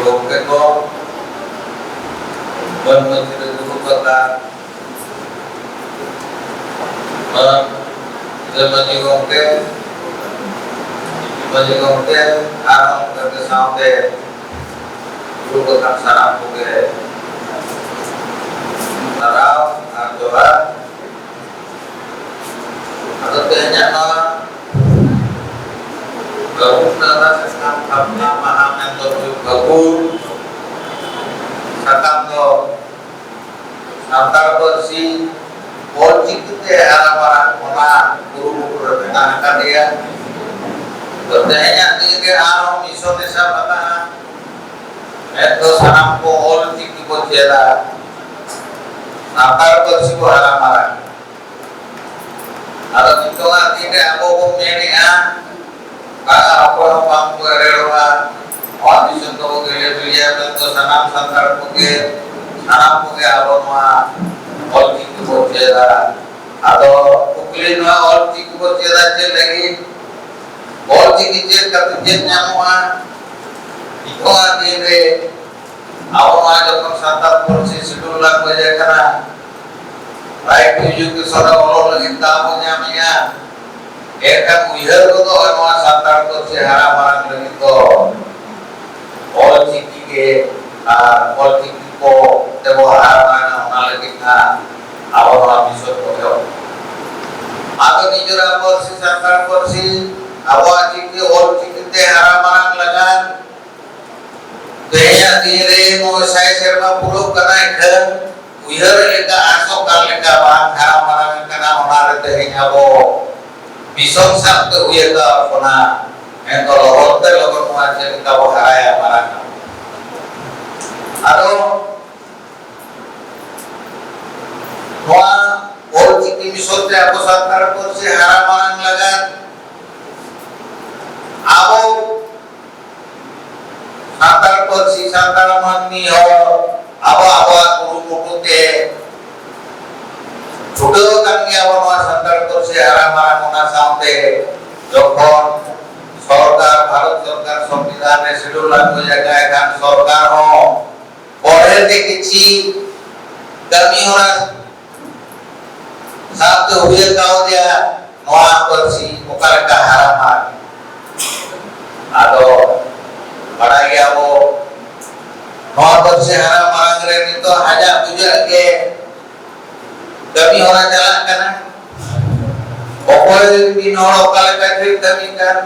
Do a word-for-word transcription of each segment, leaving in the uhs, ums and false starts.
ᱜᱚᱢᱠᱮ ᱠᱚ, ᱢᱟᱹᱱ ᱢᱟᱹᱡᱷᱤ ᱨᱮ ᱫᱩᱲᱩᱵ ᱟᱠᱟᱱ ᱢᱟᱹᱱ ᱢᱟᱹᱡᱷᱤ ᱜᱚᱢᱠᱮ, ᱢᱟᱹᱡᱷᱤ ᱜᱚᱢᱠᱮ, ᱟᱨ ᱚᱱᱠᱟᱜᱮ ᱥᱟᱶᱛᱮ ᱫᱩᱲᱩᱵ ᱟᱠᱟᱱ ᱥᱟᱱᱟᱢ ᱠᱚᱜᱮ ᱥᱟᱨᱦᱟᱣ ᱟᱨ ᱡᱚᱦᱟᱨ᱾ ᱟᱫᱚ ᱛᱮᱦᱮᱧᱟᱜ ᱱᱚᱣᱟ ᱯᱷᱟᱹᱜᱩᱱ ᱫᱟᱸᱥᱟᱭ ᱥᱟᱠᱟᱢ ᱛᱷᱟᱯᱱᱟ ᱢᱟᱦᱟ ᱢᱮᱱᱫᱚ ᱱᱩᱭ ᱯᱷᱟᱹᱜᱩᱱ ᱥᱟᱠᱟᱢ ᱫᱚ ᱥᱟᱱᱛᱟᱲ ᱯᱟᱹᱨᱥᱤ ᱚᱞ ᱪᱤᱠᱤ ᱛᱮ ᱦᱟᱨᱟ ᱢᱟᱨᱟᱝ ᱚᱱᱟ ᱠᱩᱨᱩᱢᱩᱴᱩ ᱨᱮ ᱢᱮᱱᱟᱜ ᱟᱠᱟᱫᱮᱭᱟ᱾ ᱛᱚ ᱛᱮᱦᱮᱧᱟᱜ ᱫᱤᱱ ᱨᱮ ᱟᱨᱦᱚᱸ ᱢᱤᱥᱚᱱ ᱮ ᱥᱟᱵ ᱟᱠᱟᱫᱼᱟ᱾ ᱢᱮᱱᱫᱚ ᱥᱟᱱᱟᱢ ᱠᱚ ᱚᱞ ᱪᱤᱠᱤ ᱵᱚ ᱪᱮᱫᱟ, ᱥᱟᱱᱛᱟᱲ ᱯᱟᱹᱨᱥᱤ ᱵᱚ ᱦᱟᱨᱟ ᱢᱟᱨᱟᱝ᱾ ᱟᱫᱚ ᱱᱤᱛᱚᱜᱟᱜ ᱫᱤᱱ ᱨᱮ ᱟᱵᱚ ᱵᱚ ᱢᱮᱱᱮᱜᱼᱟ, ᱵᱟᱝᱟ, ᱚᱠᱚᱭ ᱦᱚᱸ ᱵᱟᱝ ᱠᱚ ᱮᱲᱮᱭᱟ, ᱱᱚᱣᱟ ᱫᱤᱥᱚᱢ ᱫᱚᱵᱚ ᱜᱮᱞᱮ ᱵᱤᱞᱤᱭᱟ ᱢᱮᱱᱛᱮ ᱥᱟᱱᱟᱢ ᱥᱟᱱᱛᱟᱲ ᱠᱚᱜᱮ, ᱥᱟᱱᱟᱢ ᱠᱚᱜᱮ ᱟᱵᱚ ᱱᱚᱣᱟ ᱚᱞ ᱪᱤᱠᱤ ᱵᱚ ᱪᱮᱫᱟ᱾ ᱟᱫᱚ ᱠᱩᱠᱞᱤ ᱱᱚᱣᱟ ᱚᱞ ᱪᱤᱠᱤ ᱵᱚ ᱪᱮᱫᱟ ᱪᱮᱫ ᱞᱟᱹᱜᱤᱫ? ᱚᱞ ᱪᱤᱠᱤ ᱪᱮᱫ ᱠᱟᱛᱮ ᱪᱮᱫ ᱧᱟᱢᱚᱜᱼᱟ? ᱱᱤᱛᱚᱜᱟᱜ ᱫᱤᱱ ᱨᱮ ᱟᱵᱚ ᱱᱚᱣᱟ ᱡᱚᱠᱷᱚᱱ ᱥᱟᱱᱛᱟᱲ ᱯᱟᱹᱨᱥᱤ schedule language ᱟᱠᱟᱱᱟ, right to education ᱨᱮ ᱚᱞᱚᱜ ᱞᱟᱹᱜᱤᱫ ᱫᱟᱣ ᱵᱚ ᱧᱟᱢᱮᱜᱼᱟ᱾ ᱮᱱᱠᱷᱟᱱ ᱩᱭᱦᱟᱹᱨ ᱜᱚᱫᱚᱜᱼᱟ ᱱᱚᱣᱟ ᱥᱟᱱᱛᱟᱲ ᱯᱟᱹᱨᱥᱤ ᱦᱟᱨᱟ ᱢᱟᱨᱟᱝ ᱞᱟᱹᱜᱤᱫ ᱫᱚ ᱚᱞ ᱪᱤᱠᱤ ᱜᱮ ᱟᱨ ᱚᱞ ᱪᱤᱠᱤ ᱠᱚ ᱛᱮᱵᱚ ᱦᱟᱨᱟ ᱢᱟᱨᱟᱝᱟ, ᱚᱱᱟ ᱞᱟᱹᱜᱤᱫ ᱦᱟᱸᱜ ᱟᱵᱚ ᱱᱚᱣᱟ ᱢᱤᱥᱚᱱ ᱠᱚ ᱮᱦᱚᱵ᱾ ᱟᱫᱚ ᱱᱤᱡᱮᱨᱟᱜ ᱯᱟᱹᱨᱥᱤ ᱥᱟᱱᱛᱟᱲ ᱯᱟᱹᱨᱥᱤ ᱟᱵᱚᱣᱟᱜ ᱪᱤᱠᱤ ᱚᱞ ᱪᱤᱠᱤ ᱛᱮ ᱦᱟᱨᱟ ᱢᱟᱨᱟᱝ ᱞᱟᱜᱟᱱ ᱛᱮᱦᱮᱧᱟᱜ ᱫᱤᱱ ᱨᱮ ᱱᱚᱜᱼᱚᱭ ᱥᱟᱭ ᱥᱮᱨᱢᱟ ᱯᱩᱨᱟᱹᱣ ᱠᱟᱱᱟ, ᱮᱱᱠᱷᱟᱱ ᱩᱭᱦᱟᱹᱨ ᱞᱮᱠᱟ ᱟᱥᱚᱜ ᱠᱟᱱ ᱞᱮᱠᱟ ᱵᱟᱝ ᱦᱟᱨᱟ ᱢᱟᱨᱟᱝ ᱟᱠᱟᱱᱟ, ᱚᱱᱟ ᱨᱮ ᱛᱮᱦᱮᱧ ᱟᱵᱚ ᱢᱤᱥᱚᱱ ᱥᱟᱵ ᱛᱮ ᱦᱩᱭ ᱟᱠᱟᱫ ᱵᱚᱱᱟ᱾ ᱢᱮᱱᱫᱚ ᱞᱚᱜᱚᱱ ᱛᱮ ᱞᱚᱜᱚᱱ ᱱᱚᱣᱟ ᱪᱮᱫ ᱞᱮᱠᱟ ᱵᱚ ᱦᱟᱨᱟᱭᱟ ᱢᱟᱨᱟᱝᱟ᱾ ᱟᱫᱚ ᱱᱚᱣᱟ ᱚᱞ ᱪᱤᱠᱤ ᱢᱤᱥᱚᱱ ᱛᱮ ᱟᱵᱚ ᱥᱟᱱᱛᱟᱲ ᱯᱟᱹᱨᱥᱤ ᱦᱟᱨᱟ ᱢᱟᱨᱟᱝ ᱞᱟᱜᱟᱫ ᱟᱵᱚ ᱥᱟᱱᱛᱟᱲ ᱯᱟᱹᱨᱥᱤ, ᱥᱟᱱᱛᱟᱲ ᱢᱟᱹᱱᱢᱤ ᱦᱚᱲ ᱟᱵᱚ ᱟᱵᱚᱣᱟᱜ ᱠᱩᱨᱩᱢᱩᱴᱩ ᱛᱮ ᱪᱷᱩᱴᱟᱹᱣ ᱟᱠᱟᱱ ᱜᱮᱭᱟ ᱵᱚᱱ ᱱᱚᱣᱟ ᱥᱟᱱᱛᱟᱲ ᱯᱟᱹᱨᱥᱤ ᱦᱟᱨᱟ ᱢᱟᱨᱟᱝ᱾ ᱚᱱᱟ ᱥᱟᱶᱛᱮ ᱡᱚᱠᱷᱚᱱ ᱥᱚᱨᱠᱟᱨ, ᱵᱷᱟᱨᱚᱛ ᱥᱚᱨᱠᱟᱨ ᱥᱚᱝᱵᱤᱫᱷᱟᱱ ᱨᱮ ᱥᱤᱰᱩᱞ ᱞᱟᱹᱜᱩᱭ ᱟᱠᱟᱫ ᱠᱷᱟᱱ ᱥᱚᱨᱠᱟᱨ ᱦᱚᱸ ᱯᱚᱨᱮ ᱛᱮ ᱠᱤᱪᱷᱤ ᱠᱟᱹᱢᱤ ᱦᱚᱨᱟ ᱥᱟᱶᱛᱮ ᱦᱩᱭ ᱠᱟᱣᱫᱮᱭᱟ ᱱᱚᱣᱟ ᱯᱟᱹᱨᱥᱤ ᱚᱠᱟ ᱞᱮᱠᱟ ᱦᱟᱨᱟ ᱢᱟᱨᱟᱝ᱾ ᱟᱫᱚ ᱵᱟᱲᱟᱭ ᱜᱮᱭᱟ ᱵᱚ, ᱱᱚᱣᱟ ᱯᱟᱹᱨᱥᱤ ᱦᱟᱨᱟ ᱢᱟᱨᱟᱝ ᱨᱮ ᱱᱤᱛᱚᱜ ᱦᱟᱡᱟᱜ ᱵᱩᱡᱷᱟᱹᱜ ᱜᱮ ᱠᱟᱹᱢᱤ ᱦᱚᱨᱟ ᱪᱟᱞᱟᱜ ᱠᱟᱱᱟ᱾ ᱚᱠᱚᱭ ᱢᱤᱫ ᱦᱚᱲ ᱚᱠᱟ ᱞᱮᱠᱟ ᱪᱚᱭ ᱠᱟᱹᱢᱤ ᱠᱟᱱ,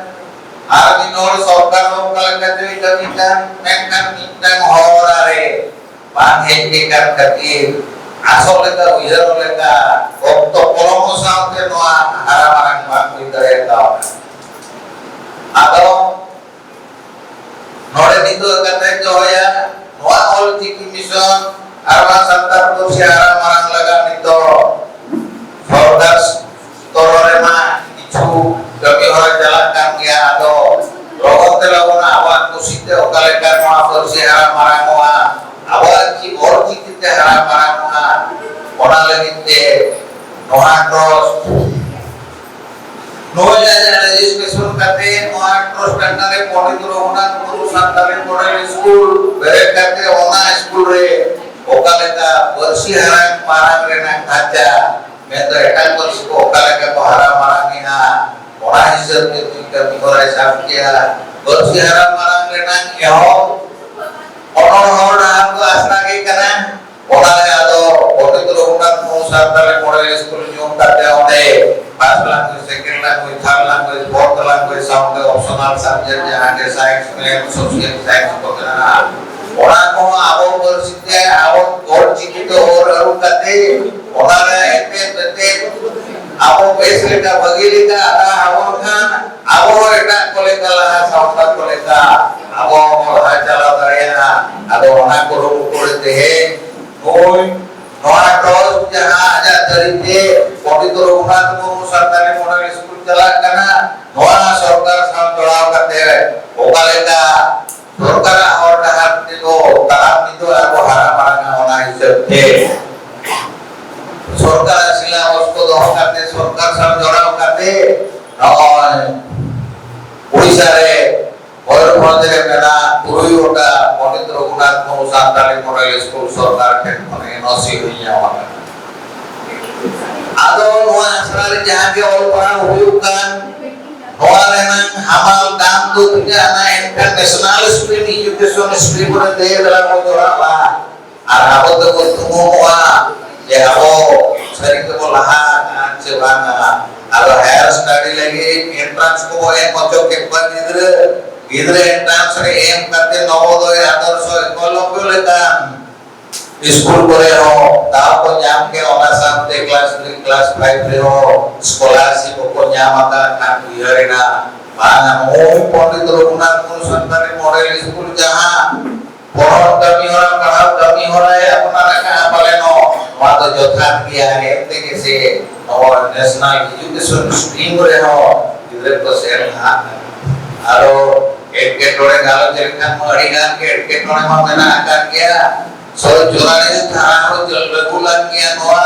ᱟᱨ ᱢᱤᱫ ᱦᱚᱲ ᱥᱚᱨᱠᱟᱨ ᱦᱚᱸ ᱚᱠᱟ ᱞᱮᱠᱟ ᱪᱚᱭ ᱠᱟᱹᱢᱤ ᱠᱟᱱ, ᱢᱮᱱᱠᱷᱟᱱ ᱢᱤᱫᱴᱟᱝ ᱦᱚᱨᱟ ᱨᱮ ᱵᱟᱝ ᱦᱮᱡ ᱟᱠᱟᱱ ᱠᱷᱟᱹᱛᱤᱨ ᱟᱥᱚᱜ ᱞᱮᱠᱟ, ᱩᱭᱦᱟᱹᱨ ᱞᱮᱠᱟ, ᱚᱠᱛᱚ ᱯᱚᱞᱚᱢ ᱥᱟᱶᱛᱮ ᱱᱚᱣᱟ ᱦᱟᱨᱟ ᱢᱟᱨᱟᱝ ᱵᱟᱝ ᱦᱩᱭ ᱫᱟᱲᱮ ᱠᱟᱣᱱᱟ᱾ ᱟᱫᱚ ᱱᱚᱰᱮ ᱱᱤᱛᱚᱜ ᱠᱟᱛᱷᱟᱧ ᱫᱚᱦᱚᱭᱟ, ᱱᱚᱣᱟ ᱚᱞ ᱪᱤᱠᱤ ᱢᱤᱥᱚᱱ ᱟᱨ ᱵᱟᱝ ᱥᱟᱱᱛᱟᱲ ᱯᱟᱹᱨᱥᱤ ᱦᱟᱨᱟ ᱢᱟᱨᱟᱝ ᱞᱟᱹᱜᱤᱫ ᱱᱤᱛᱚᱜ ᱥᱚᱨᱠᱟᱨ ᱛᱚᱨᱚ ᱨᱮᱢᱟ ᱠᱤᱪᱷᱩ ᱠᱟᱹᱢᱤ ᱦᱚᱨᱟ ᱪᱟᱞᱟᱜ ᱠᱟᱱ ᱜᱮᱭᱟ᱾ ᱟᱫᱚ ᱞᱚᱜᱚᱱ ᱛᱮ ᱞᱚᱜᱚᱱ ᱟᱵᱚᱣᱟᱜ ᱠᱩᱥᱤᱛᱮ ᱚᱠᱟ ᱞᱮᱠᱟ ᱱᱚᱣᱟ ᱯᱟᱹᱨᱥᱤ ᱦᱟᱨᱟ ᱢᱟᱨᱟᱝᱚᱜᱼᱟ, ᱟᱵᱚᱣᱟᱜ ᱪᱤ-, ᱚᱞ ᱪᱤᱠᱤ ᱛᱮ ᱦᱟᱨᱟ ᱢᱟᱨᱟᱝᱚᱜᱼᱟ, ᱚᱱᱟ ᱞᱟᱹᱜᱤᱫ ᱛᱮ ᱱᱚᱣᱟ ᱴᱨᱟᱥᱴ, ᱱᱚᱣᱟ ᱡᱟᱭᱜᱟ ᱨᱮᱡᱤᱥᱴᱨᱮᱥᱚᱱ ᱠᱟᱛᱮ ᱱᱚᱣᱟ ᱴᱨᱟᱥᱴ ᱟᱱᱰᱟᱨ ᱨᱮ ᱯᱚᱱᱰᱤᱛ ᱨᱚᱜᱷᱩᱱᱟᱛᱷ ᱢᱩᱨᱢᱩ ᱥᱟᱱᱛᱟᱲᱤ ᱢᱚᱰᱮᱞ ᱥᱠᱩᱞ ᱵᱮᱨᱮᱫ ᱠᱟᱛᱮ ᱚᱱᱟ ᱥᱠᱩᱞ ᱨᱮ ᱚᱠᱟ ᱞᱮᱠᱟ ᱯᱟᱹᱨᱥᱤ ᱦᱟᱨᱟ ᱢᱟᱨᱟᱝ ᱨᱮᱱᱟᱜ ᱰᱷᱟᱸᱪᱟ, ᱢᱮᱱᱫᱚ ᱮᱴᱟᱜ ᱯᱟᱹᱨᱥᱤ ᱠᱚ ᱚᱠᱟ ᱞᱮᱠᱟ ᱠᱚ ᱦᱟᱨᱟ ᱢᱟᱨᱟᱝ ᱮᱱᱟ, ᱚᱱᱟ ᱦᱤᱥᱟᱹᱵ ᱛᱮ ᱱᱩᱭ ᱠᱟᱹᱢᱤ ᱦᱚᱨᱟᱭ ᱥᱟᱵ ᱠᱮᱜᱼᱟ᱾ ᱯᱟᱹᱨᱥᱤ ᱦᱟᱨᱟ ᱢᱟᱨᱟᱝ ᱨᱮᱱᱟᱜ ᱮᱦᱚᱵ ᱚᱱᱚᱬ ᱦᱚᱨ ᱰᱟᱦᱟᱨ ᱫᱚ ᱟᱥᱲᱟ ᱜᱮ ᱠᱟᱱᱟ᱾ ᱚᱱᱟ ᱨᱮ ᱟᱫᱚ ᱯᱚᱱᱰᱤᱛ ᱨᱚᱜᱷᱩᱱᱟᱛᱷ ᱢᱩᱨᱢᱩ ᱥᱟᱱᱛᱟᱲᱤ ᱢᱚᱰᱮᱞ ᱥᱠᱩᱞ ᱧᱩᱛᱩᱢ ᱠᱟᱛᱮ ᱚᱸᱰᱮ first language, second language, third language, fourth language ᱥᱟᱶᱛᱮ optional subject ᱡᱟᱦᱟᱸ ᱜᱮ science, maths, social science ᱠᱚ ᱢᱮᱱᱟᱜᱼᱟ, ᱚᱱᱟ ᱠᱚᱦᱚᱸ ᱟᱵᱚ ᱯᱟᱹᱨᱥᱤ ᱛᱮ, ᱟᱵᱚ ᱚᱞ ᱪᱤᱠᱤ ᱛᱮ ᱚᱞ ᱟᱹᱨᱩ ᱠᱟᱛᱮ ᱚᱱᱟ ᱨᱮ ᱮᱛᱮᱫ ᱮᱛᱮᱫ ᱟᱵᱚ ᱵᱮᱥ ᱞᱮᱠᱟ ᱵᱷᱟᱹᱜᱤ ᱞᱮᱠᱟ ᱟᱫᱟ ᱟᱵᱚᱱ ᱠᱷᱟᱱ ᱟᱵᱚ ᱦᱚᱸ ᱮᱴᱟᱜ ᱠᱚ ᱞᱮᱠᱟ ᱞᱟᱦᱟ ᱥᱟᱶᱛᱟ ᱠᱚ ᱞᱮᱠᱟ ᱟᱵᱚ ᱦᱚᱸ ᱞᱟᱦᱟ ᱪᱟᱞᱟᱣ ᱫᱟᱲᱮᱭᱟᱜᱼᱟ᱾ ᱟᱫᱚ ᱚᱱᱟ ᱠᱩᱨᱩᱢᱩᱴᱩ ᱨᱮ ᱛᱮᱦᱮᱧ ᱱᱩᱭ ᱱᱚᱣᱟ ᱴᱨᱟᱥᱴ ᱡᱟᱦᱟᱸ ᱟᱡᱟᱜ ᱛᱟᱹᱨᱤ ᱛᱮ ᱯᱚᱱᱰᱤᱛ ᱨᱚᱜᱷᱩᱱᱟᱛᱷ ᱢᱩᱨᱢᱩ ᱥᱟᱱᱛᱟᱲᱤ ᱢᱚᱰᱮᱞ ᱥᱠᱩᱞ ᱪᱟᱞᱟᱜ ᱠᱟᱱᱟ, ᱱᱚᱣᱟ ᱥᱚᱨᱠᱟᱨ ᱥᱟᱶ ᱡᱚᱲᱟᱣ ᱠᱟᱛᱮ ᱚᱠᱟ ᱞᱮᱠᱟ ᱥᱚᱨᱠᱟᱨᱟᱜ ᱦᱚᱨ ᱰᱟᱦᱟᱨ ᱛᱮᱫᱚ ᱛᱟᱲᱟᱢ ᱤᱫᱤ ᱟᱵᱚ ᱦᱟᱨᱟ ᱢᱟᱨᱟᱝᱟ, ᱚᱱᱟ ᱦᱤᱥᱟᱹᱵ ᱛᱮ ᱥᱚᱨᱠᱟᱨᱟᱜ ᱥᱤᱞᱟᱵᱚᱥ ᱠᱚ ᱫᱚᱦᱚ ᱠᱟᱛᱮ ᱥᱚᱨᱠᱟᱨ ᱥᱟᱶ ᱡᱚᱲᱟᱣ ᱠᱟᱛᱮ ᱱᱚᱜᱼᱚᱭ ᱠᱩᱲᱤ ᱛᱩᱨᱩᱭ ᱜᱚᱴᱟᱝ ᱯᱚᱱᱰᱤᱛ ᱨᱚᱜᱷᱩᱱᱟᱛᱷ ᱢᱩᱨᱢᱩ ᱥᱟᱱᱛᱟᱲᱤ ᱢᱚᱰᱮᱞ ᱥᱠᱩᱞ ᱥᱚᱨᱠᱟᱨ ᱴᱷᱮᱱ ᱠᱷᱚᱱ ᱮᱱ ᱳ ᱥᱤ ᱦᱚᱸᱧ ᱧᱟᱢ ᱟᱠᱟᱫᱟ᱾ ᱟᱫᱚ ᱱᱚᱣᱟ ᱟᱥᱲᱟ ᱨᱮ ᱡᱟᱦᱟᱸ ᱜᱮ ᱚᱞ ᱯᱟᱲᱦᱟᱣ ᱦᱩᱭᱩᱜ ᱠᱟᱱ, ᱱᱚᱣᱟ ᱨᱮᱱᱟᱜ ᱦᱟᱢᱟᱞ ᱫᱟᱢ ᱫᱚ ᱛᱤᱱᱟᱹᱜ ᱟᱱᱟ, ᱮᱱᱠᱷᱟᱱ ᱱᱮᱥᱱᱟᱞ ᱥᱴᱨᱤᱢ ᱮᱰᱩᱠᱮᱥᱚᱱ ᱥᱴᱨᱤᱢ ᱨᱮ ᱫᱮᱭ ᱫᱟᱨᱟᱢ ᱠᱚ ᱡᱚᱲᱟᱣᱟ᱾ ᱟᱨ ᱟᱵᱚ ᱫᱚᱵᱚ ᱛᱷᱩᱢᱩᱢᱚᱜᱼᱟ ᱡᱮ ᱟᱵᱚ ᱥᱟᱹᱨᱤ ᱛᱮᱵᱚ ᱞᱟᱦᱟ ᱟᱠᱟᱱᱟ ᱥᱮ ᱵᱟᱝᱟ᱾ ᱟᱫᱚ ᱦᱟᱭᱟᱨ ᱥᱴᱟᱰᱤ ᱞᱟᱹᱜᱤᱫ ᱮᱱᱴᱨᱟᱱᱥ ᱠᱚᱵᱚ ᱮᱢ ᱦᱚᱪᱚ ᱠᱮᱫ ᱠᱚᱣᱟ ᱜᱤᱫᱽᱨᱟᱹ᱾ ᱜᱤᱫᱽᱨᱟᱹ ᱮᱱᱴᱨᱟᱱᱥ ᱨᱮ ᱮᱢ ᱠᱟᱛᱮ ᱱᱚᱵᱳᱫᱚᱭ ᱟᱫᱚᱨᱥᱚ ᱮᱠᱞᱚᱵᱽᱭᱚ ᱞᱮᱠᱟᱱ ᱥᱠᱩᱞ ᱠᱚᱨᱮ ᱦᱚᱸ ᱫᱟᱣ ᱠᱚ ᱧᱟᱢ ᱠᱮᱫ, ᱚᱱᱟ ᱥᱟᱶᱛᱮ ᱠᱞᱟᱥ ᱛᱷᱨᱤ, ᱠᱞᱟᱥ ᱯᱷᱟᱭᱤᱵᱷ ᱨᱮᱦᱚᱸ ᱥᱠᱚᱞᱟᱨᱥᱤᱯ ᱠᱚᱠᱚ ᱧᱟᱢ ᱟᱠᱟᱫ ᱠᱷᱟᱱ ᱩᱭᱦᱟᱹᱨ ᱮᱱᱟ, ᱵᱟᱝᱟ, ᱱᱩᱭ ᱯᱚᱱᱰᱤᱛ ᱨᱚᱜᱷᱩᱱᱟᱛᱷ ᱢᱩᱨᱢᱩ ᱥᱟᱱᱛᱟᱲᱤ ᱢᱚᱰᱮᱞ ᱥᱠᱩᱞ ᱡᱟᱦᱟᱸ ᱯᱚᱲᱦᱚᱱ ᱠᱟᱹᱢᱤ ᱦᱚᱨᱟ, ᱯᱟᱲᱦᱟᱣ ᱠᱟᱹᱢᱤ ᱦᱚᱨᱟᱭ ᱟᱯᱱᱟᱨ ᱟᱠᱟᱫᱼᱟ, ᱯᱟᱞᱮᱱᱚᱜ ᱱᱚᱣᱟ ᱫᱚ ᱡᱚᱛᱷᱟᱛ ᱜᱮᱭᱟ, ᱮᱱᱛᱮ ᱜᱮ ᱥᱮ ᱱᱚᱣᱟ ᱱᱮᱥᱱᱟᱞ ᱮᱰᱩᱠᱮᱥᱚᱱ ᱥᱠᱤᱢ ᱨᱮᱦᱚᱸ ᱜᱤᱫᱽᱨᱟᱹ ᱠᱚ ᱥᱮᱱ ᱞᱟᱦᱟᱜ ᱠᱟᱱᱟ᱾ ᱟᱨᱚ ᱮᱴᱠᱮᱴᱚᱬᱮ ᱜᱟᱞᱚᱪ ᱞᱮᱠᱷᱟᱱ ᱢᱟ ᱟᱹᱰᱤ ᱜᱟᱱ ᱜᱮ ᱮᱴᱠᱮᱴᱚᱬᱮ ᱢᱟ ᱢᱮᱱᱟᱜ ᱟᱠᱟᱫ ᱜᱮᱭᱟ᱾ ᱥᱚᱦᱚᱡ ᱡᱚᱱᱟᱲᱤ ᱛᱷᱟᱱᱟ ᱦᱚᱸ ᱞᱟᱹᱜᱩ ᱞᱮᱱ ᱜᱮᱭᱟ, ᱱᱚᱣᱟ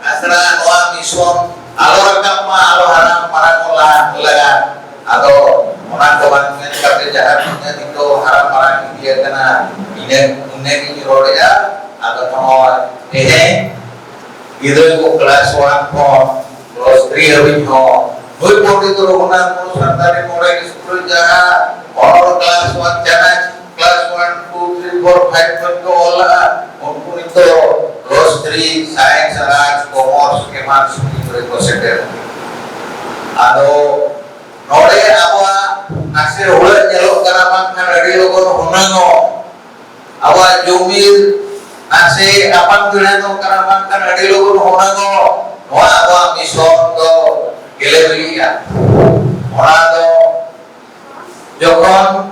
ᱟᱥᱲᱟ, ᱱᱚᱣᱟ ᱢᱤᱥᱚᱱ ᱟᱞᱚ ᱨᱟᱠᱟᱵ ᱢᱟ, ᱟᱞᱚ ᱦᱟᱨᱟ ᱢᱟᱨᱟᱝ ᱚᱜ ᱞᱟᱜᱟᱫ᱾ ᱟᱫᱚ ᱚᱱᱟ ᱠᱚ ᱵᱟᱝ ᱢᱮᱱ ᱠᱟᱛᱮ ᱡᱟᱦᱟᱸ ᱛᱤᱱᱟᱹᱜ ᱱᱤᱛᱚᱜ ᱦᱟᱨᱟ ᱢᱟᱨᱟᱝ ᱤᱫᱤ ᱟᱠᱟᱱᱟ, ᱤᱱᱟᱹ, ᱤᱱᱟᱹ ᱜᱤᱧ ᱨᱚᱲᱮᱫᱼᱟ᱾ ᱟᱫᱚ ᱱᱚᱜᱼᱚᱭ ᱛᱮᱦᱮᱧ ᱜᱤᱫᱽᱨᱟᱹ ᱠᱚ ᱠᱞᱟᱥ ᱳᱣᱟᱱ ᱠᱷᱚᱱ ᱠᱞᱟᱥ ᱛᱷᱨᱤ ᱦᱟᱹᱵᱤᱡ ᱦᱚᱸ ᱱᱩᱭ ᱯᱚᱱᱰᱤᱛ ᱨᱚᱜᱷᱩᱱᱟᱛᱷ ᱢᱩᱨᱢᱩ ᱥᱟᱱᱛᱟᱲᱤ ᱢᱚᱰᱮᱞ ᱥᱠᱩᱞ ᱨᱮ ᱡᱟᱦᱟᱸ ᱚᱱᱚᱞ ᱠᱞᱟᱥ ᱳᱣᱟᱱ, ᱪᱟᱱᱟᱪ class one, two, three, four, five ᱠᱷᱚᱱ ᱠᱚ ᱚᱞ ᱞᱟᱜᱼᱟ, ᱩᱱᱠᱩ ᱱᱤᱛᱚᱜ plus three, science, arts, commerce ᱮᱢᱟᱱ ᱥᱴᱨᱤᱢ ᱨᱮᱠᱚ ᱥᱮᱴᱮᱨ ᱟᱠᱟᱱᱟ᱾ ᱟᱫᱚ ᱱᱚᱰᱮ ᱟᱵᱚᱣᱟᱜ ᱱᱟᱥᱮ ᱦᱩᱲᱟᱹᱜ ᱧᱮᱞᱚᱜ ᱠᱟᱱᱟ, ᱵᱟᱝᱠᱷᱟᱱ ᱟᱹᱰᱤ ᱞᱚᱜᱚᱱ ᱦᱩᱱᱟᱹᱝᱚᱜ ᱟᱵᱚᱣᱟᱜ ᱡᱩᱢᱤᱫ ᱱᱟᱥᱮ ᱟᱯᱟᱱ ᱵᱷᱤᱲᱟᱹᱛᱚᱜ ᱠᱟᱱᱟ, ᱵᱟᱝᱠᱷᱟᱱ ᱟᱹᱰᱤ ᱞᱚᱜᱚᱱ ᱦᱩᱱᱟᱹᱝᱚᱜ ᱱᱚᱣᱟ ᱟᱵᱚᱣᱟᱜ ᱢᱤᱥᱚᱱ ᱫᱚ ᱜᱮᱞᱮ ᱵᱤᱞᱤᱜᱼᱟ᱾ ᱚᱱᱟ ᱫᱚ ᱡᱚᱠᱷᱚᱱ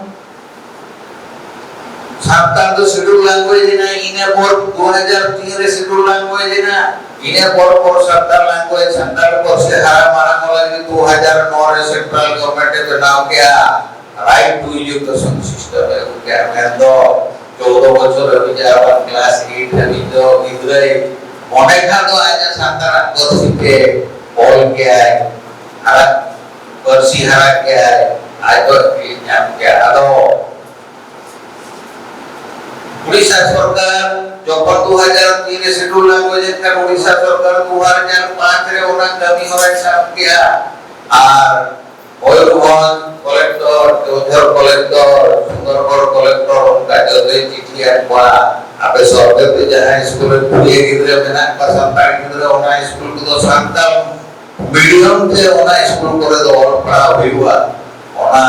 ᱥᱟᱱᱛᱟᱲ ᱫᱚ ᱥᱤᱰᱩᱞ ᱞᱮᱝᱜᱩᱭᱮᱡᱽ ᱮᱱᱟ, ᱤᱱᱟᱹ ᱯᱚᱨ ᱫᱩ ᱦᱟᱡᱟᱨ ᱛᱤᱱ ᱨᱮ ᱥᱤᱰᱩᱞ ᱞᱮᱝᱜᱩᱭᱮᱡᱽ ᱮᱱᱟ, ᱤᱱᱟᱹ ᱯᱚᱨ ᱯᱚᱨ ᱥᱟᱱᱛᱟᱲ ᱞᱮᱝᱜᱩᱭᱮᱡᱽ, ᱥᱟᱱᱛᱟᱲ ᱯᱟᱹᱨᱥᱤ ᱦᱟᱨᱟ ᱢᱟᱨᱟᱝ ᱞᱟᱹᱜᱤᱫ ᱫᱩ ᱦᱟᱡᱟᱨ ᱱᱚ ᱨᱮ ᱥᱮᱱᱴᱨᱟᱞ ᱜᱚᱵᱷᱚᱨᱱᱢᱮᱱᱴ ᱮ ᱵᱮᱱᱟᱣ ᱠᱮᱫᱼᱟ, ᱨᱟᱭᱤᱴ ᱴᱩ ᱮᱡᱩᱠᱮᱥᱚᱱ ᱥᱤᱥᱴᱮᱢ ᱮ ᱟᱹᱜᱩ ᱠᱮᱫᱼᱟ᱾ ᱢᱮᱱᱫᱚ ᱪᱳᱫᱚ ᱵᱚᱪᱷᱚᱨ ᱦᱟᱹᱵᱤᱡ ᱟᱨ ᱵᱟᱝ ᱠᱞᱟᱥ ᱮᱭᱤᱴ ᱦᱟᱹᱵᱤᱡ ᱫᱚ ᱜᱤᱫᱽᱨᱟᱹᱭ ᱢᱚᱱᱮ ᱠᱷᱟᱱ ᱫᱚ ᱟᱡᱟᱜ ᱥᱟᱱᱛᱟᱲᱟᱜ ᱯᱟᱹᱨᱥᱤ ᱛᱮ ᱚᱞ ᱠᱮᱫᱼᱟᱭ, ᱦᱟᱨᱟ, ᱯᱟᱹᱨᱥᱤ ᱦᱟᱨᱟ ᱠᱮᱫᱼᱟᱭ, ᱟᱡ ᱫᱚ ᱟᱹᱠᱤᱞ ᱧᱟᱢ ᱠᱮᱫᱼᱟ᱾ ᱟᱫᱚ ᱩᱲᱤᱥᱥᱟ ᱥᱚᱨᱠᱟᱨ ᱡᱚᱠᱷᱚᱱ ᱫᱩ ᱦᱟᱡᱟᱨ ᱛᱤᱱ ᱨᱮ schedule language ᱮᱫ ᱠᱟᱱ, ᱩᱲᱤᱥᱥᱟ ᱥᱚᱨᱠᱟᱨ ᱫᱩ ᱦᱟᱡᱟᱨ ᱯᱟᱸᱪ ᱨᱮ ᱚᱱᱟ ᱠᱟᱹᱢᱤ ᱦᱚᱨᱟᱭ ᱥᱟᱵ ᱠᱮᱜᱼᱟ᱾ ᱟᱨ Mayurbhanj collector, Keonjhar collector, Sundargarh collector, ᱚᱱᱠᱟ ᱡᱚᱛᱚᱭ ᱪᱤᱴᱷᱤ ᱟᱫ ᱠᱚᱣᱟ, ᱟᱯᱮ ᱥᱚᱨᱵᱮ ᱯᱮ ᱡᱟᱦᱟᱸ ᱥᱠᱩᱞ ᱨᱮ ᱯᱩᱲᱤᱭᱟᱹ ᱜᱤᱫᱽᱨᱟᱹ ᱢᱮᱱᱟᱜ ᱠᱚᱣᱟ, ᱥᱟᱱᱛᱟᱲ ᱜᱤᱫᱽᱨᱟᱹ, ᱚᱱᱟ ᱥᱠᱩᱞ ᱠᱚᱫᱚ ᱥᱟᱱᱛᱟᱲ medium ᱛᱮ ᱚᱱᱟ ᱥᱠᱩᱞ ᱠᱚᱨᱮ ᱫᱚ ᱚᱞ ᱯᱟᱲᱦᱟᱣ ᱦᱩᱭᱩᱜᱼᱟ, ᱚᱱᱟ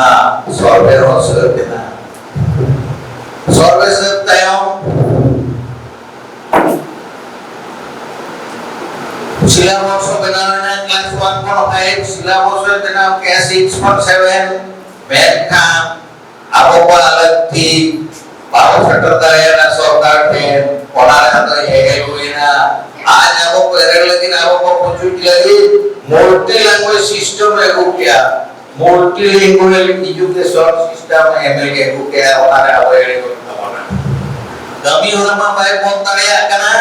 ᱥᱚᱨᱵᱮ ᱦᱚᱸ ᱥᱟᱹᱛ ᱮᱱᱟ᱾ ᱥᱚᱨᱵᱮ ᱥᱟᱹᱛ ᱛᱟᱭᱚᱢ syllabus ᱦᱚᱸ ᱵᱮᱱᱟᱣ ᱮᱱᱟ, class one ᱠᱷᱚᱱ five syllabus ᱦᱚᱸ ᱵᱮᱱᱟᱣ ᱠᱮᱜᱼᱟ, six ᱠᱷᱚᱱ seven, ᱢᱮᱱᱠᱷᱟᱱ ᱟᱵᱚ ᱠᱚᱣᱟᱜ ᱞᱟᱹᱠᱛᱤ ᱵᱟᱵᱚ ᱥᱮᱴᱮᱨ ᱫᱟᱲᱮᱭᱟᱫᱟ ᱥᱚᱨᱠᱟᱨ ᱴᱷᱮᱱ, ᱚᱱᱟ ᱨᱮ ᱟᱫᱚ ᱮᱜᱮᱨ ᱦᱩᱭᱱᱟ᱾ ᱟᱡ ᱟᱵᱚ ᱠᱚ ᱮᱜᱮᱨ ᱞᱟᱹᱜᱤᱫ, ᱟᱵᱚ ᱠᱚ ᱯᱩᱪᱩᱡ ᱞᱟᱹᱜᱤᱫ multi language system ᱮ ᱟᱹᱜᱩ ᱠᱮᱜᱼᱟ, multilingual education system ᱮ ᱟᱹᱜᱩ ᱠᱮᱜᱼᱟ, ᱚᱱᱟ ᱨᱮ ᱟᱵᱚ ᱮᱲᱮ ᱜᱚᱫ ᱠᱟᱵᱚᱱᱟ᱾ ᱠᱟᱹᱢᱤ ᱦᱚᱨᱟ ᱢᱟ ᱵᱟᱭ ᱵᱚᱱᱫ ᱫᱟᱲᱮᱭᱟᱜ ᱠᱟᱱᱟ᱾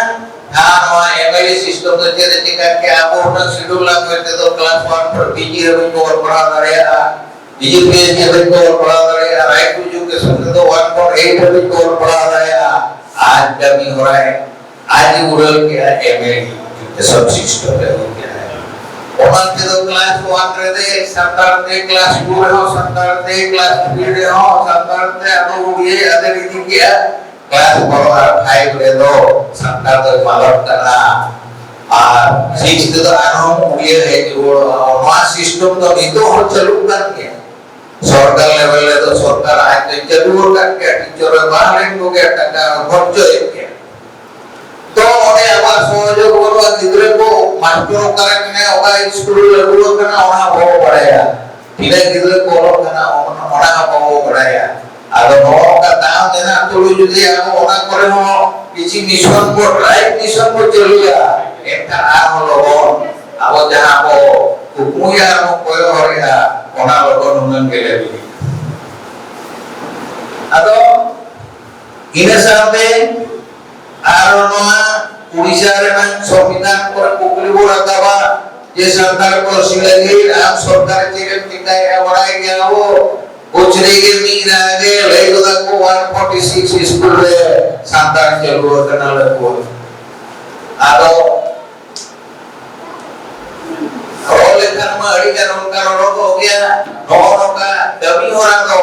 ᱟᱨ ᱱᱚᱣᱟ M L A system ᱫᱚ ᱪᱮᱫ ᱮ ᱪᱤᱠᱟ ᱠᱮᱜᱼᱟ? ᱟᱵᱚ ᱦᱩᱱᱟᱹᱝ schedule language ᱛᱮᱫᱚ class one ᱠᱷᱚᱱ P G ᱦᱟᱹᱵᱤᱡ ᱵᱚᱱ ᱚᱞ ᱯᱟᱲᱦᱟᱣ ᱫᱟᱲᱮᱭᱟᱜᱼᱟ, D G P H D ᱦᱟᱹᱵᱤᱡ ᱵᱚᱱ ᱚᱞ ᱯᱟᱲᱦᱟᱣ ᱫᱟᱲᱮᱭᱟᱜᱼᱟ, right to education ᱛᱮᱫᱚ one ᱠᱷᱚᱱ eight ᱦᱟᱹᱵᱤᱡ ᱵᱚᱱ ᱚᱞ ᱯᱟᱲᱦᱟᱣ ᱫᱟᱲᱮᱭᱟᱜᱼᱟ᱾ ᱟᱡ ᱠᱟᱹᱢᱤ ᱦᱚᱨᱟᱭ, ᱟᱡ ᱮ ᱩᱨᱟᱹᱞ ᱠᱮᱜᱼᱟ M L A education system ᱨᱮ ᱟᱹᱜᱩ ᱠᱮᱜᱼᱟ᱾ ᱚᱱᱟ ᱛᱮᱫᱚ class one ᱨᱮ ᱥᱟᱱᱛᱟᱲ ᱛᱮ, class two ᱨᱮᱦᱚᱸ ᱥᱟᱱᱛᱟᱲ ᱛᱮ, class three ᱨᱮᱦᱚᱸ ᱥᱟᱱᱛᱟᱲ ᱛᱮ, ᱟᱫᱚ ᱩᱲᱤᱭᱟᱹ ᱟᱫᱮᱨ ᱤᱫᱤ ᱠᱮᱜᱼᱟ᱾ Class four ᱟᱨ five ᱨᱮᱫᱚ ᱥᱟᱱᱛᱟᱲ ᱫᱚᱭ ᱢᱟᱞᱚᱴ ᱠᱟᱱᱟ᱾ ᱟᱨ six ᱛᱮᱫᱚ ᱟᱨᱦᱚᱸ ᱩᱲᱤᱭᱟᱹ ᱦᱮᱡ ᱨᱩᱣᱟᱹᱲᱚᱜᱼᱟ᱾ ᱱᱚᱣᱟ system ᱫᱚ ᱱᱤᱛᱚᱜ ᱦᱚᱸ ᱪᱟᱹᱞᱩᱜ ᱠᱟᱱ ᱜᱮᱭᱟ᱾ ᱥᱚᱨᱠᱟᱨ level ᱨᱮᱫᱚ ᱥᱚᱨᱠᱟᱨ ᱟᱡ ᱫᱚᱭ ᱪᱟᱹᱞᱩ ᱟᱠᱟᱫ ᱜᱮᱭᱟ, teacher ᱮ ᱮᱢᱟ ᱞᱮᱱ ᱠᱚᱜᱮᱭᱟ, ᱴᱟᱠᱟ ᱠᱷᱚᱨᱪᱚᱭᱮᱫ ᱜᱮᱭᱟ᱾ ᱛᱚ ᱚᱸᱰᱮ ᱟᱵᱚᱣᱟᱜ ᱥᱚᱦᱚᱡᱳᱜᱽ ᱵᱟᱹᱱᱩᱜᱼᱟ, ᱜᱤᱫᱽᱨᱟᱹ ᱠᱚ ᱢᱟᱥᱴᱟᱨ ᱚᱠᱟᱨᱮ ᱢᱮᱱᱟᱭᱟ, ᱚᱠᱟ ᱥᱠᱩᱞ ᱨᱮ ᱞᱟᱹᱜᱩ ᱟᱠᱟᱱᱟ, ᱚᱱᱟ ᱦᱚᱸ ᱵᱟᱵᱚ ᱵᱟᱲᱟᱭᱟ᱾ ᱛᱤᱱᱟᱹᱜ ᱜᱤᱫᱽᱨᱟᱹ ᱠᱚ ᱚᱞᱚᱜ ᱠᱟᱱᱟ, ᱚᱱᱟ ᱦᱚᱸ ᱵᱟᱵᱚ ᱵᱟᱲᱟᱭᱟ᱾ ᱟᱫᱚ ᱱᱚᱜᱼᱚ ᱱᱚᱝᱠᱟ ᱫᱟᱣ ᱢᱮᱱᱟᱜ ᱛᱩᱞᱩᱡ ᱡᱩᱫᱤ ᱟᱵᱚ ᱚᱱᱟ ᱠᱚᱨᱮ ᱦᱚᱸ ᱠᱤᱪᱷᱤ mission ᱵᱚ, right mission ᱵᱚ ᱪᱟᱹᱞᱩᱭᱟ, ᱮᱱᱠᱷᱟᱱ ᱟᱨᱦᱚᱸ ᱞᱚᱜᱚᱱ ᱟᱵᱚ ᱡᱟᱦᱟᱸ ᱵᱚ ᱠᱩᱠᱢᱩᱭᱟ ᱟᱨ ᱵᱚ ᱠᱚᱭᱚᱜ ᱦᱚᱨᱮᱜᱼᱟ, ᱚᱱᱟ ᱞᱚᱜᱚᱱ ᱦᱩᱱᱟᱹᱝ ᱜᱮᱞᱮ ᱵᱤᱞᱤᱜᱼᱟ᱾ ᱟᱫᱚ ᱤᱱᱟᱹ ᱥᱟᱶᱛᱮ ᱟᱨ ᱱᱚᱣᱟ ᱩᱲᱤᱥᱥᱟ ᱨᱮᱱᱟᱜ ᱥᱚᱝᱵᱤᱫᱷᱟᱱ ᱠᱚᱨᱮ ᱠᱩᱠᱞᱤ ᱵᱚ ᱨᱟᱠᱟᱵᱟ ᱡᱮ ᱥᱟᱱᱛᱟᱲ ᱯᱟᱹᱨᱥᱤ ᱞᱟᱹᱜᱤᱫ ᱟᱢ ᱥᱚᱨᱠᱟᱨ ᱪᱮᱫ ᱮᱢ ᱪᱤᱠᱟᱭᱮᱫᱼᱟ, ᱵᱟᱲᱟᱭ ᱜᱮᱭᱟ ᱵᱚ᱾ ᱠᱩᱪᱨᱤ ᱜᱮ ᱢᱤᱫ ᱨᱟᱜᱮ ᱞᱟᱹᱭ ᱜᱚᱫᱟ ᱠᱚ, ᱚᱣᱟᱱ ᱯᱷᱚᱨᱴᱤ ᱥᱤᱠᱥ ᱥᱠᱩᱞ ᱨᱮ ᱥᱟᱱᱛᱟᱲ ᱪᱟᱹᱞᱩ ᱟᱠᱟᱱᱟ ᱞᱟᱹᱴᱩ᱾ ᱟᱫᱚ ᱨᱚᱲ ᱞᱮᱠᱷᱟᱱ ᱢᱟ ᱟᱹᱰᱤ ᱜᱟᱱ ᱚᱱᱠᱟ ᱨᱚᱲᱚᱜᱚᱜ ᱜᱮᱭᱟ᱾ ᱱᱚᱜᱼᱚ ᱱᱚᱝᱠᱟ ᱠᱟᱹᱢᱤ ᱦᱚᱨᱟ ᱫᱚ